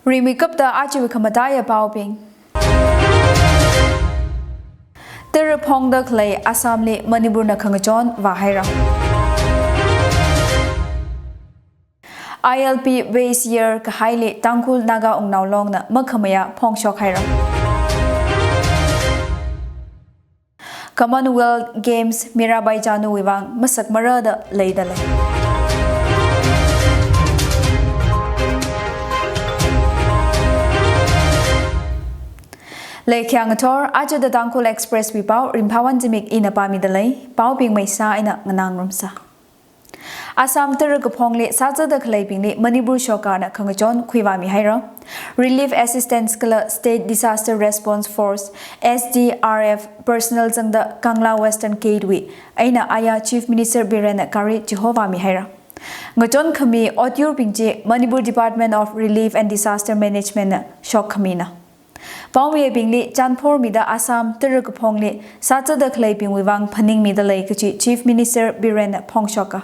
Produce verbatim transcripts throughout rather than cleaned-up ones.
Rimeikapta ajawui khamataiya paobing. Tara phongda khalei Assamli Manipurna khangachon vāhaira. I L P base year kahaili Tangkhul Naga Wungnao Longna makhamayā phongshok haira. Commonwealth Games Mirabai Chanuwui vang masakmara da leidalei. Leikhyang thor, aja The Tangkhul Express wui pao, Rimphawon Zimik ina pāmidalei, paobing maisa eina nganāngarumsa. Assam tara kaphongli sāzada khaleibingli Manipur sorkarna khangachon khuivāmi haira. Relief Assistance kala State Disaster Response Force, S D R F, personnel zangda Kangla Western Gate wui eina aya Chief Minister Birenna gari chihovāmi haira. Ngachon khami otyurbing chi Manipur Department of Relief and Disaster Management na shokkhamina. Paomibingli chānphormida Assam tara kaphongli sāzada khaleibingwui vang phaningmidalei kachi Chief Minister Birenna phongshoka.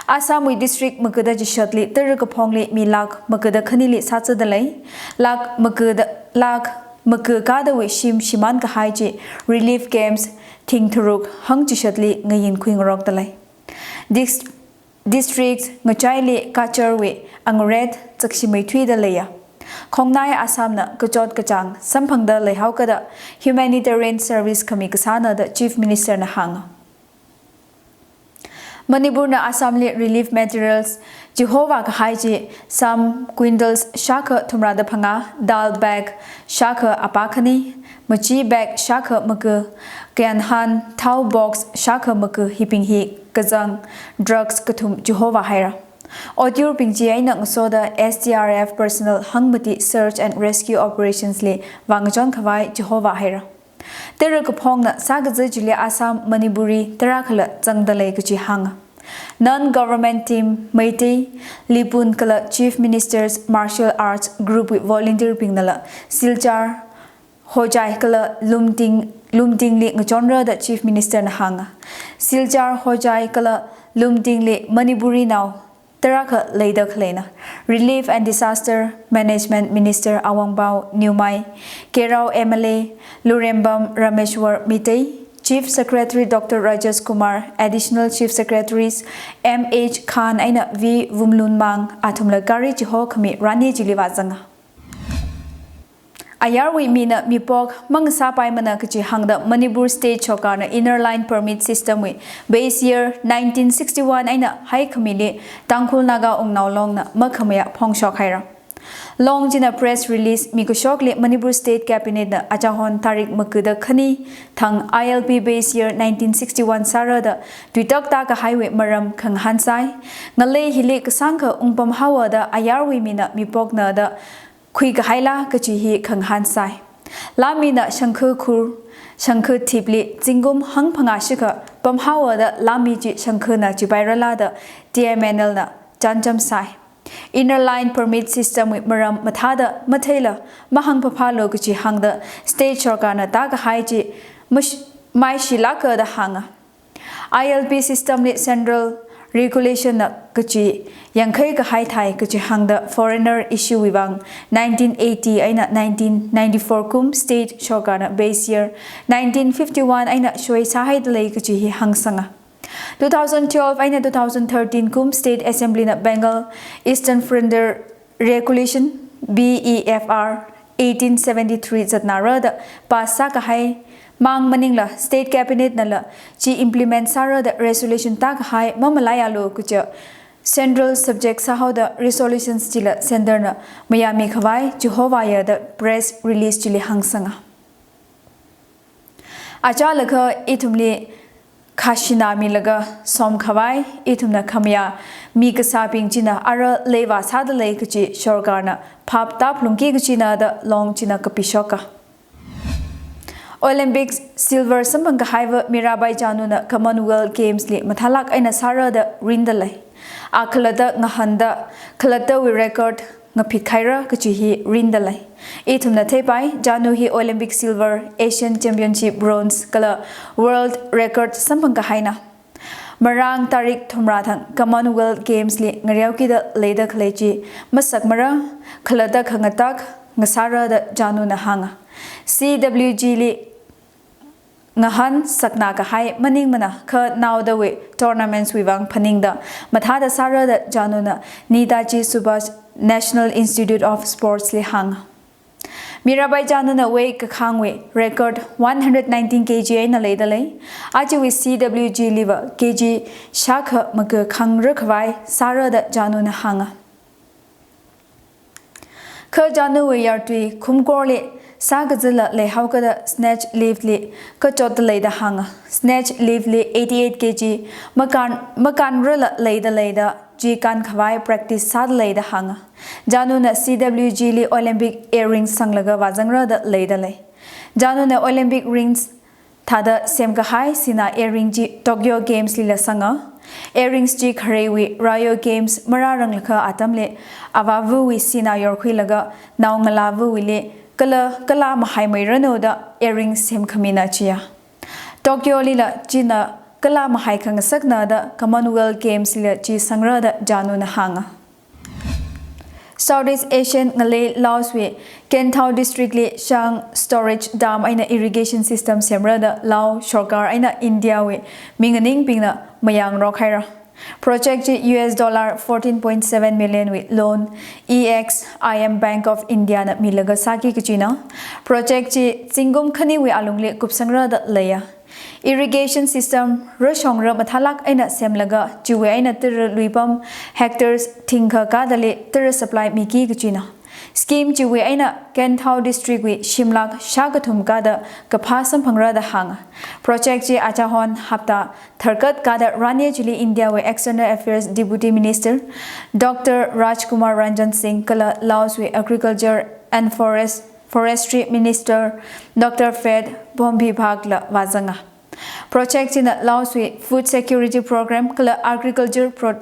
Assamwui district makada chishatli tara kaphongli mi lakh makada khanili sāzadalei, lakh makada, lakh maka kadawui shim shimān kahai chi relief camps thing tharuk hangchishatli ngayin khuingarokdalei. Dis-, district ngachaili Cachar wui angaret chakshimāthuida leiya. Khongnai Assamna kachot kachāng samphangda leihaokada humanitarian service khami kasāna da Chief Minister na hānga. Manipurna Assamli relief materials chihovā kahai chi sam quintals shākha thumrada phangā, dal bag shākha apā khani, machi bag shākha maka, kyanhan thao box shākha maka hibing hi kazang drugs kathum chihovā haira. Otyurbing chi eina ngasoda S D R F personnel hangmati search and rescue operations li vāngachon khavai chihovā haira. Tara kaphongna sākaza chili Assam, Manipuri tarākhala zangdalei kachi hānga. Non-government team Meitei, Lipun kala Chief Minister's Martial Arts Group wui volunteer bingnala Silchar, Hojai kala Lumding, Lumdingli ngachonra da Chief Minister na hānga. Silchar, Hojai kala Lumdingli Manipurinao tarākha leida khaleina. Relief and Disaster Management Minister Awangbaw Newmai, Keirao M L A Lurembam Rameshwar Meitei, Chief Secretary Doctor Rajesh Kumar, Additional Chief Secretaries M H Khan eina V Vumlunmang athumla gari chihokhami rani chili vāzanga. Ayarwui mina mipok mangasāpaimana kachi hāngda Manipur State sorkarna Inner Line Permit System wui base year nineteen sixty-one eina haikhamili Tangkhul Naga Wungnao Longna makhamayā phongshok haira. Long china press release mikashokli Manipur State Cabinet na achahon tarik makada khani thang I L P base year nineteen sixty-one sāra da tuitak tākahaiwui maram khangahān sai. Ngalei hili kasāngkha ungpamhaowa da ayarwui mina mipokna da khuikahaila kachi hi khangahān sai. Lamina shangkha khur, shangkha thipli zingkum hangphangā shikha pamhaowa da lami chi shangkhana chipairala da T M N L na chānjam sai. Inner Line Permit System wui maram mathāda matheila mahāngphaphālu kachi hāngda State sorkarna tākahai chi mash-, maishilāka da hānga. I L P system li central regulation na kachi yangkhai kahai thai kachi hāngda foreigner issue wui vang nineteen eighty eina nineteen ninety-four kum state sorkarna base year nineteen fifty-one eina shoi sāhaidalei kachi hi hāngsanga. Two thousand twelve eina two thousand thirteen kum State Assembly na Bengal Eastern Frontier Regulation, B E F R, eighteen seventy-three zatnara da pass sākahai mang maningla State Cabinet nala chi implement sāra da resolution tākahai mamalaialu kaja central subject sāhaoda resolutions chila centre na mayāmi khavai chihovāya da press release chili hāngsanga. Achālakha ithumli khashinā milaga som khavai, ithumna khamayā mi kasābing china ara leiva sādalei kachi sorkarna phap tāplungki kachina da Long china kapishoka. Olympics silver samphang kahaiva Mirabai Chanuna Commonwealth Games li mathālāk eina sāra da rindalei. A khalatta ngahānda khalattawui record ngaphit khaira kachi hi rindalei. Ithumna theipai, Chanu hi Olympic silver, Asian Championship bronze, kala world record samphang kahaina. Marāng tarik thumrā thang Commonwealth Games li ngareokida leida khalei chi masakmara, khalatta khangatak ngasāra da Januna hānga. C W G li ngahān sakna kahai maningmana, kha naodawui tournaments wui vang phaningda mathāda sāra da Januna Netaji Subhash National Institute of Sports li hānga. Mirabai Januna weight kakhāngwui record one hundred nineteen K G eina leida lei. Ajawui C W G liva K G shākha makakhāngra khavai sāra da Januna hānga. Kha Januwui yartui khumkorli sākazila leihaokada snatch lift li kachotda leida hānga. Snatch lift li eighty-eight K G makān, makānrala leida leida chi kānkhavai practice sāda leida hānga. Januna C W G li Olympic earrings sanglaga vāzangra da leida lei. Januna Olympic rings thāda semkahai sinā earring chi Tokyo Games lila sanga. Earrings chi khareiwui Rio Games marāranglakha atamli avāvawui sinā yorkhuilaga naongalāvawuili kala, kala mahaimeiranu da earring semkhamina chiya. Tokyo lila china kala mahai khangasakna da Commonwealth Games lila chi sangra da Januna hānga. Southeast Asian ngalei Laos wui Ken Tho District li Shang Storage Dam eina irrigation system semra da Lao sorkar eina India wui minganingbingna mayangrok haira. Project chi U S dollar fourteen point seven million wui loan E X I M Bank of India na milaga sāki kachina. Project chi zingkum khaniwui alungli kupsangra da leiya. Irrigation system rashongra mathālāk eina semlaga chiwui eina tara luipam hectares thingkha kadali tara supply miki kachina. Scheme chiwui eina Ken Tho District wui shimlāk shākathum kada kaphā samphangra da hānga. Project chi achahon hapta tharkat kada ranye chili India wui External Affairs Deputy Minister Doctor Rajkumar Ranjan Singh kala Laos wui Agriculture and Forest Forestry Minister Doctor Fred Bhombi Bhag la vāzanga. Project china Laos wui food security program kala agriculture pro-,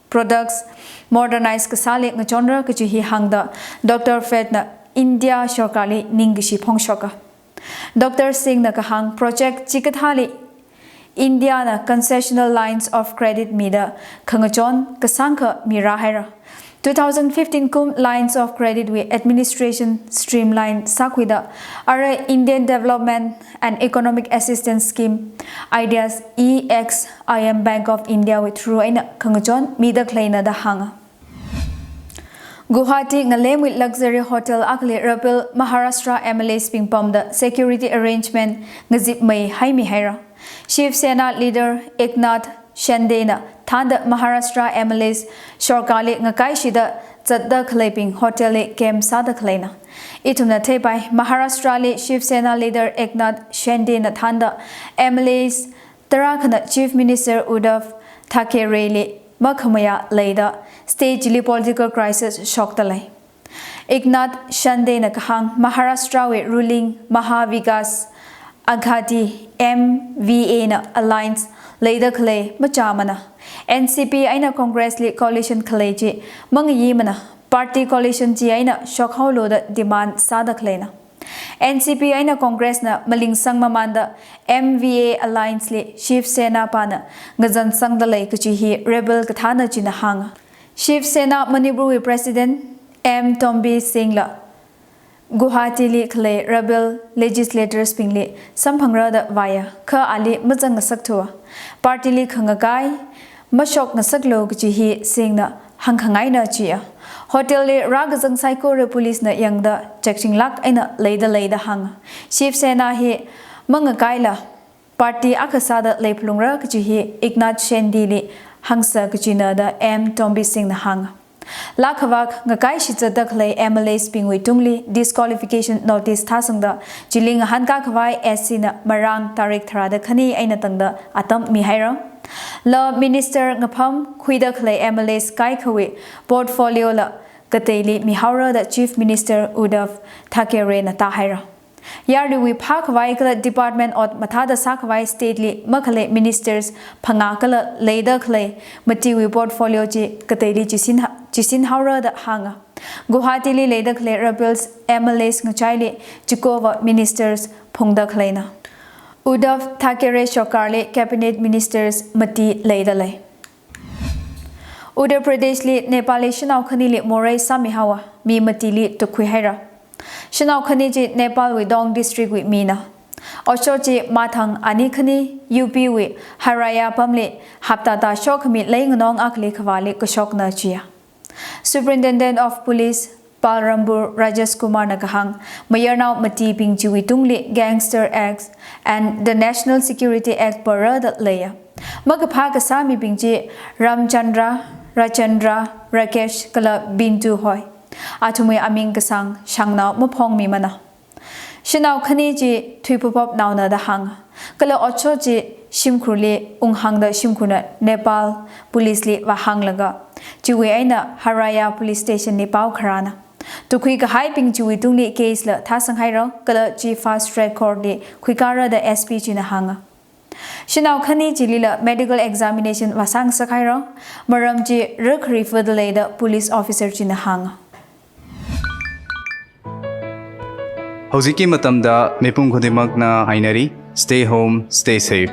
products modernize kasāli ngachonra kachi hi hāngda Doctor Fred na India sorkarli ningkashi phongshoka. Doctor Singh na kahāng project chikathāli India na concessional lines of credit mida khangachon kasāngkha mirā haira. Two thousand fifteen kum lines of credit wui administration streamline sākhuida ara Indian Development and Economic Assistance Scheme, IDEAS, E X I M Bank of India wui through eina khangachon mida khaleina da hānga. Guwahati ngalemwui luxury hotel akhali rebel Maharashtra M L As bing pamda security arrangement ngazipmei haimi haira. Shiv Sena leader Eknath Shinde na thānda Maharashtra M L As sorkarli ngakaishida zatda khaleibing hotel li camp sāda khaleina. Ithumna theipai Maharashtra li Shiv Sena leader Eknath Shinde na thānda M L As tarākhana Chief Minister Uddhav Thackeray li makhamayā leida state li political crisis shokta lei. Eknath Shinde na kahāng Maharashtra wui ruling Maha Vikas Aghadi, M V A na alliance leida khalei machāmana. N C P eina Congress li coalition khalei chi mangayimana. Party coalition chi eina shokhaolu da demand sāda khaleina. N C P eina Congress na malingsang mamānda M V A alliance li Shiv Sena pana ngazansangda lei kachi hi rebel kathāna china hānga. Shiv Sena Manipur wui President M Tombi Singh la Guwahati li khalei rebel legislators bingli samphangra da vāya, kha ali mazangngasak thuwa. Party li khangakai mashokngasaklu kachi hi Singh na hāngkhangaina chiya. Hotel li rākazang saikora police na yangda chekchinglāk eina leida lei da hānga. Shiv Sena hi mangakaila party akha sāda leiphalungra kachi hi Eknath Shinde li hāngsa kachina da M Tombi Singh na hānga. Lākhavak ngakai shizatda khalei M L As bingwui tungli disqualification notice thāsangda chili ngahānkā khavai S C na Marāng tarik tharāda khani eina tangda atam mihaira. La minister ngapham khuida khalei M L As kaikhawui portfolio la kateili mihaora da Chief Minister Uddhav Thackeray na tāhaira. Yarliwui phākhavai kala department ot mathāda sākhavai state li makhalei ministers phangā kala leida khalei matiwui portfolio chi kateili chisin ha-, chisinhaora da hānga. Guwahati li leida khalei rebels M L As ngachaili chikova ministers phungda khaleina. Uddhav Thackeray sorkarli Cabinet Ministers mati leidalei. Uttar Pradeshli Nepali shanao khanili morei sāmihaowa, mi matili tukhuihaira. Shanao khani chi Nepalwui Dong Districtwui mina. Otshot chi mathang ani khani U P wui Haraiya pamli hapta tashok khami leinganong akhali khavāli kashokna chiya. Superintendent of Police Balrampur Rajesh Kumarna kahāng, mayarnao matibing chiwui tungli Gangster Act and the National Security Act parada leiya. Makaphā kasā mibing chi Ramchandra, Rajendra, Rakesh kala Bindu hoi. Athumwui aming kasāng shangnao maphongmimana. Shanao khani chi thuiphapapnaona da hānga. Kala otshot chi shimkhurli unghāngda shimkhurna Nepal Policeli vāhānglaga, chiwui eina Haraiya Police Stationli pao kharāna. Tukhui kahaibing chiwui tungli case la thāsanghaira, kala chi Fast Track Courtli khuikara da S P china hānga. Shanao khani chilila medical examination vāsāngasakhaira, maram chi rākhari fudalei da police officer china hānga. ꯍꯧꯖꯤꯛꯀꯤ ꯃꯇꯝꯗ ꯃꯤꯄꯨꯝ ꯈꯨꯗꯤꯡꯃꯛꯅ ꯍꯥꯏꯅꯔꯤ, "Stay home, stay safe."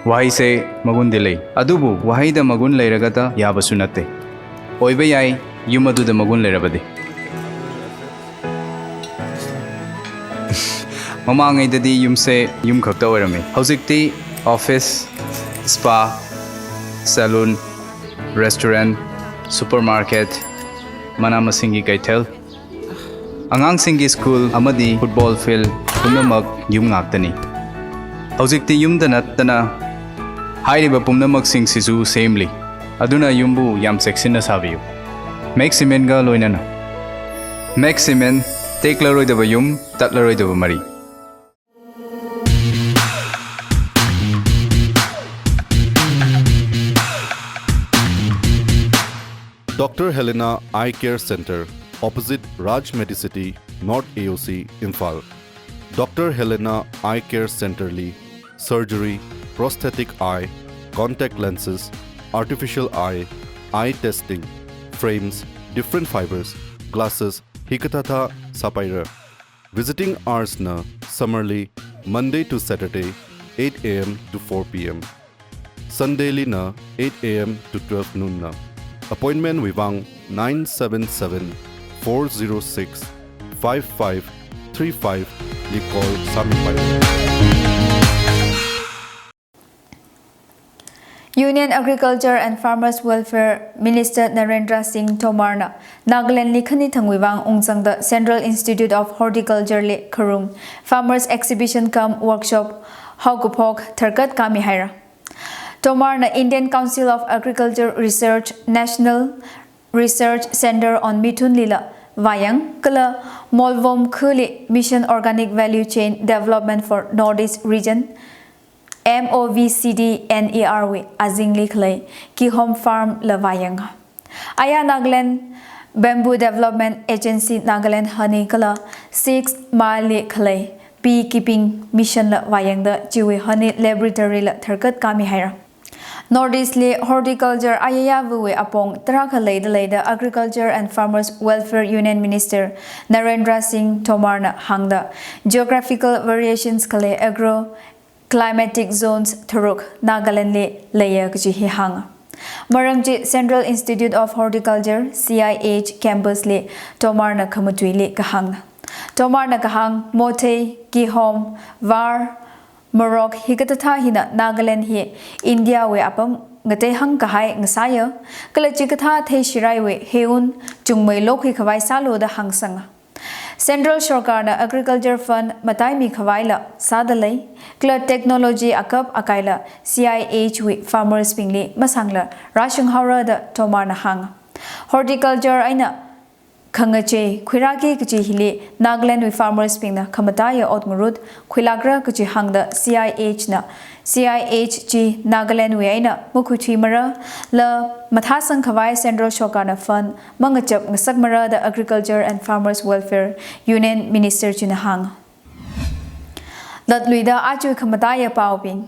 ꯋꯥꯍꯩꯁꯦ ꯃꯒꯨꯟꯗꯤ ꯂꯩ, ꯑꯗꯨꯕꯨ ꯋꯥꯍꯩꯗ ꯃꯒꯨꯟ ꯂꯩꯔꯒꯇ ꯌꯥꯕꯁꯨ ꯅꯠꯇꯦ꯫ ꯑꯣꯏꯕ ꯌꯥꯏ, ꯌꯨꯝ ꯑꯗꯨꯗ ꯃꯒꯨꯟ ꯂꯩꯔꯕꯗꯤ꯫ ꯃꯃꯥꯡꯉꯩꯗꯗꯤ ꯌꯨꯝꯁꯦ ꯌꯨꯝ ꯈꯛꯇ ꯑꯣꯏꯔꯝꯃꯤ꯫ ꯍꯧꯖꯤꯛꯇꯤ office, spa, salon, restaurant, supermarket, ꯃꯅꯥ ꯃꯁꯤꯡꯒꯤ ꯀꯩꯊꯦꯜ, ꯑꯉꯥꯡꯁꯤꯡꯒꯤ school ꯑꯃꯗꯤ football field ꯄꯨꯝꯅꯃꯛ ꯌꯨꯝ ꯉꯥꯛꯇꯅꯤ꯫ ꯍꯧꯖꯤꯛꯇꯤ ꯌꯨꯝꯗ ꯅꯠꯇꯅ ꯍꯥꯏꯔꯤꯕ ꯄꯨꯝꯅꯃꯛꯁꯤꯡꯁꯤꯁꯨ ꯁꯦꯝꯂꯤ꯫ ꯑꯗꯨꯅ ꯌꯨꯝꯕꯨ ꯌꯥꯝ ꯆꯦꯛꯁꯤꯟꯅ ꯁꯥꯕꯤꯌꯨ꯫ Max Cementꯒ ꯂꯣꯏꯅꯅ꯫ Max Cement, ꯇꯦꯛꯂꯔꯣꯏꯗꯕ ꯌꯨꯝ, ꯇꯠꯂꯔꯣꯏꯗꯕ ꯃꯔꯤ꯫ Doctor Helena Eye Care Center, opposite Raj Medicity, North A O C, Imphal. Doctor Helena Eye Care Centerli surgery, prosthetic eye, contact lenses, artificial eye, eye testing, frames, different fibers, glasses, hikathāthā sāpaira. Visiting hoursna summerli Monday to Saturday, eight A M to four P M. Sundaylina eight A M to twelve noonna. Appointmentwui vang nine seven seven, four zero six, five five three five li call sāmipai. Union Agriculture and Farmers Welfare Minister Narendra Singh Tomarna Nagalandli khani thangwui vang ungzangda Central Institute of Horticultureli kharung Farmers Exhibition cum Workshop haokaphok tharkat khami haira. Tomarna Indian Council of Agriculture Research National Research Center on Mithunlila vāyang kala Molvom khuli Mission Organic Value Chain Development for Northeast Region, M O V C D N E R wui azingli khalei Kihom Farm la vāyanga. Aya Nagaland Bamboo Development Agency Nagaland hani kala Six Mile li khalei Beekeeping Mission la vāyangda chiwui hani laboratory la tharkat khami haira. Northeast li horticulture ayayāvawui apong tarākha leida leida Agriculture and Farmers Welfare Union Minister Narendra Singh Tomarna hāngda geographical variations khalei agro climatic zones tharuk Nagalandli leiya kaji hi hānga. Maram chi Central Institute of Horticulture, C I H campusli Tomarna khamatuili kahāngna. Tomarna kahāng, mothei, kihom, var, morok hikathāthā hina Nagaland hi Indiawui apam ngateihang kahai ngasāya, kala chikathā theishiraiwui heiwun chungmei lokhui khavai sālu da hāngsanga. Central sorkarna agriculture fund mataimi khavaila sāda lei, kala technology akap akaila C I H wui farmers bingli masangla rāshung haora da Tomarna hānga. Horticulture eina khangachei khuirāki kaji hili Nagalandwui farmers bingna khamataiya ot ngarut khuilākra kaji hāngda C I H na, C I H chi Nagalandwui eina makhuithuimara, la mathāsang khavai Central sorkarna fund mangachap ngasakmara da Agriculture and Farmers Welfare Union Minister china hānga. Latluida aja khamataiya paobing.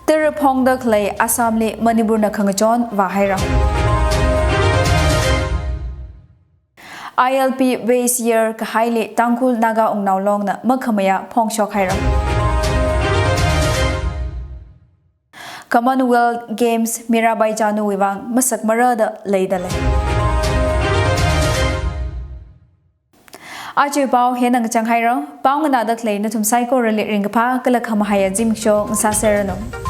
Tara phongda khalei Assamli Manipurna khangachon vāhaira. I L P Base Year kahaili Tangkhul Naga Wungnao Longna makhamayā phongshok haira. Commonwealth Games Mirabai Chanuwui vang masakmarada leidalei. Aja pao hieina ngachang haira. Pao nganāda khalei nathum saikorali ringkaphā kala khamahaiya zimiksho ngasāserranu.